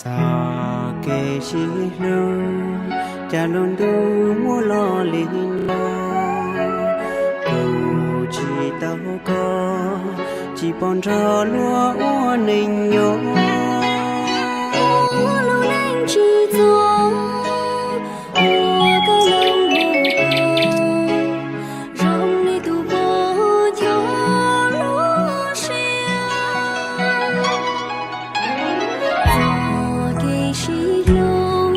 Txoj kev sib hlub, cas lub ntuj muab los li no, kuv tsis tau koj, tsis pom nrog luag ua neej nyob. Ua lub neej tsis txog, ua koj lub ntuj, zoo li tus poj ncho lub siab. Txoj kev sib hlub,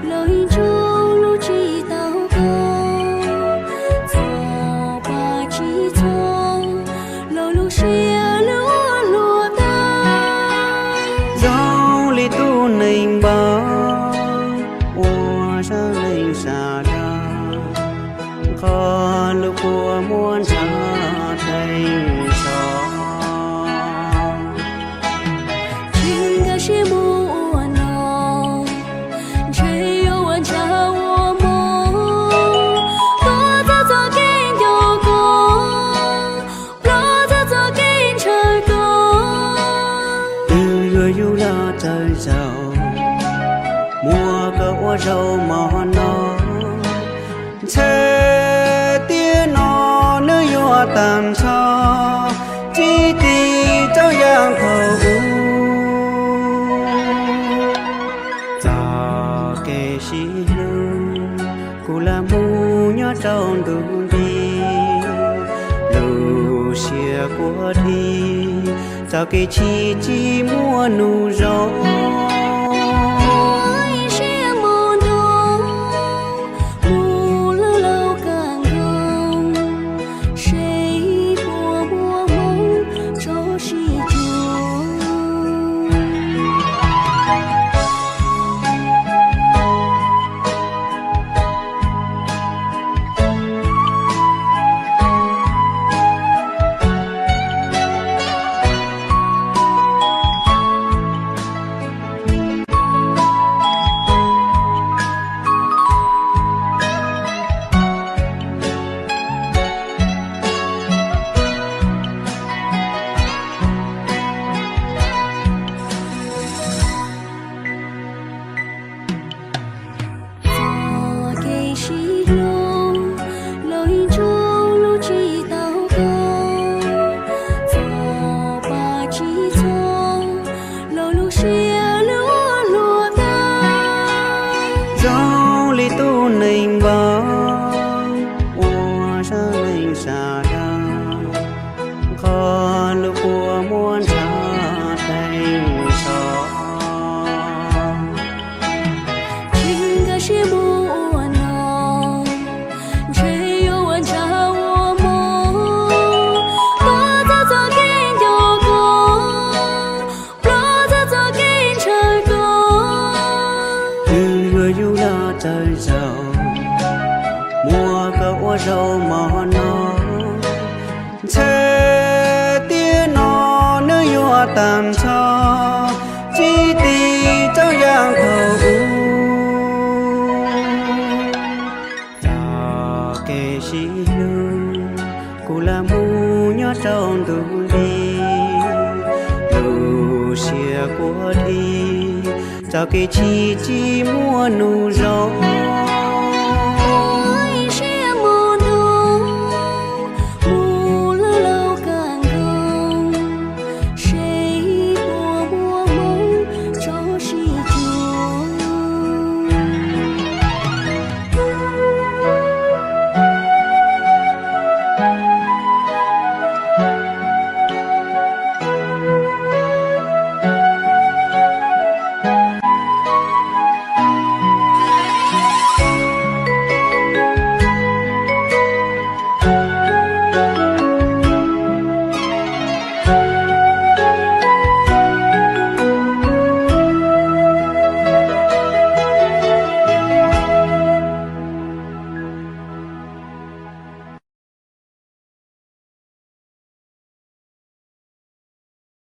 los ib ntsoog lub tsis tau koj, txoj paj tsis txog, los lub siab luag luag tag. Zoo li tus neeg npau, ua sab leeg sab dag, qhov lub kua muab ntshav theej tso. Tsis nkag siab mus ua no, ntshe yuav ua ntshav ua mob. Tuav txog txoj kev nco koj, ploj txog txoj kev ntshaw koj. Twb yuav yug los txawv zaus, muab koj ua zaum mov no. Ntshe tiam no nws yuav tag nrho, tsis tiv tsaug yam thaum ub. Txoj kev sib hlub, kuv lam mus nyob rau ntu nti, lub siab kuv dhi, txoj kev chim tsis muaj nus zoo. Ua ib siab mus nrog, mus lawm laus kawg nkaus, seb puas muaj hmoo tso sib cuag. Txoj kev sib hlub, los ib ntsoog lub tsis tau koj, txoj paj tsis txog, los lub siab luag luag tag. Zoo li tus neeg npau, ua sab leeg sab dag, qhov lub kua muab ntshav theej tso. Tsis nkag siab mus ua no, ntshe yuav ua ntshav ua mob. Tuav txog txoj kev nco koj, ploj txog txoj kev ntshaw koj. Twb yuav yug los txawv zaus, muab koj ua zaum mov no. Ntshe tiam no nws yuav tag nrho, tsis tiv tsaug yam thaum ub. Txoj kev sib hlub, kuv lam mus nyob rau ntu nti, lub siab kuv dhi, txoj kev chim tsis muaj nus zoo.